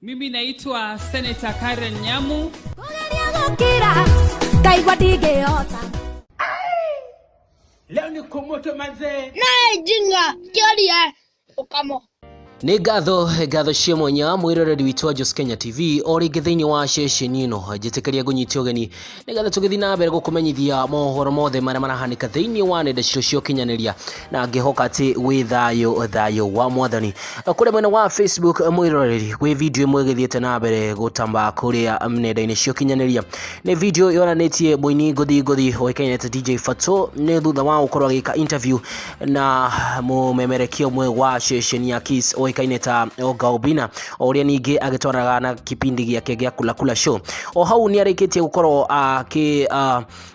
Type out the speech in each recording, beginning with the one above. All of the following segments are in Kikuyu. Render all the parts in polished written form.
Mimi naitwa Senator Karen Nyamu. Kũgeria gũkira ngaigua ndingĩhota. Leo ni kumoto manzee. Naye jinga kĩoria ũkamo. Nĩ ngatho ngatho cia mwanya mwĩroreri witũ wa Jos Kenya TV o rĩngĩ thĩinĩ wa ceceni ĩno njĩtĩkĩria ngũnyite ũgeni nĩgetha tũgĩthiĩ na mbere gũkũmenyithia mohoro mothe marĩa marahanĩka thĩinĩ wa nenda citũ cia ũkinyanĩria na ngĩhoka atĩ wĩ thayũ thayũ wa mwathani. Kũrĩa mwena wa Facebook mwĩroreri gwĩ video ĩmwe ĩgĩthiĩte na mbere gũtamba kũrĩa nenda-inĩ cia ũkinyanĩria. Nĩ video yonanĩtie mũini ngũthi ngũthi ũĩkaine ta DJ Fatxo nĩ thutha wa gũkorwo agĩka interview na mũmemerekia ũmwe wa ceceni ya Kiss ũĩkaine ta Oga Obinna o ũrĩa ningĩ agĩtwaraga na kipindi gĩake gĩa Kula Kula Show. O hau nĩ arĩkĩtie gũkorwo akĩ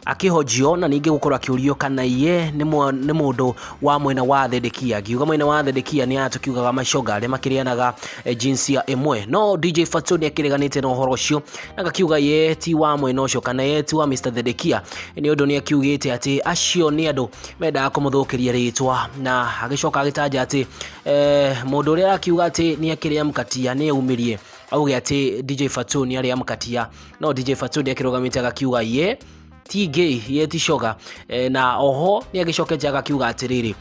akĩhojio na ningĩ gũkorwo akĩũrio kana ye nĩ mũndũ wa mwena wa Thedekia. Ngiuga mwena wa Thedekia nĩ aya tũkiugaga macoga arĩa makĩrĩanaga jinsia ĩmwe. No DJ Fatxo nĩ akĩreganĩte na ũhoro ũcio na agakiuga ye ti wa mwena ũcio kana ye ti wa Mr Thedekia nĩ ũndũ nĩ akiugĩte atĩ acio nĩ andũ mendaga kũmũthũkĩria rĩtwa na agĩcoka agĩtanja atĩ mũndũ ũrĩa akiuga atĩ nĩ akĩrĩa mkatia nĩ eyumĩrie auge atĩ DJ Fatxo nĩ arĩa mkatia no DJ Fatxo nĩ akĩrũgamĩte agakiuga ye ti gay ye ti shoga na oho nĩ agĩcokete agakiuga atĩrĩrĩ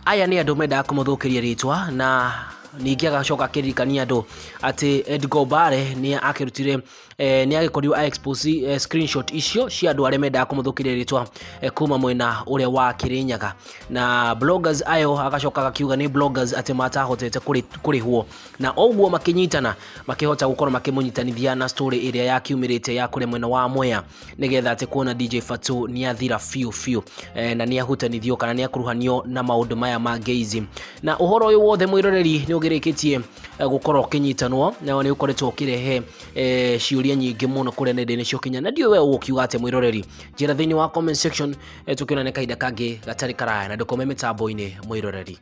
aya nĩ andũ mendaga kũmũthũkĩria rĩtwa na ningĩ agacoka akĩririkania andũ atĩ Edgar Obare nĩ akĩrutire nĩ agĩkorirwo a expose screenshot icio cia andũ arĩa mendaga kũmũthũkĩria rĩtwa kuma mwena ũrĩa wa Kĩrĩnyaga na bloggers ayo agacoka agakiuga nĩ bloggers atĩ matahotete kũrĩhwo na ũguo makĩnyitana makĩhota gũkorwo makĩmũnyitanithia na story ĩrĩa yakiumĩrĩte ya kũrĩa mwena wa Mwea nĩgetha atĩ kuona DJ Fatxo nĩ athira biũ biũ na nĩ ahutanithio kana nĩ akuruhanio na maũndũ maya ma gayism. Na ũhoro ũyũ wothe mwĩroreri nĩ ũgĩrĩkĩtie gũkorwo ũkĩnyitanwo na nĩ ũkoretwo ũkĩrehe ciũria nyingĩ mũno kũrĩa nenda-inĩ cia ũkinyanĩria. Na ndiũĩ we ũgũkiuga atĩa mwĩroreri, njĩra thĩinĩ wa comment section, tũkĩonane kahinda kangĩ gatarĩ karaya na ndũkome mĩtambo-inĩ mwĩroreri.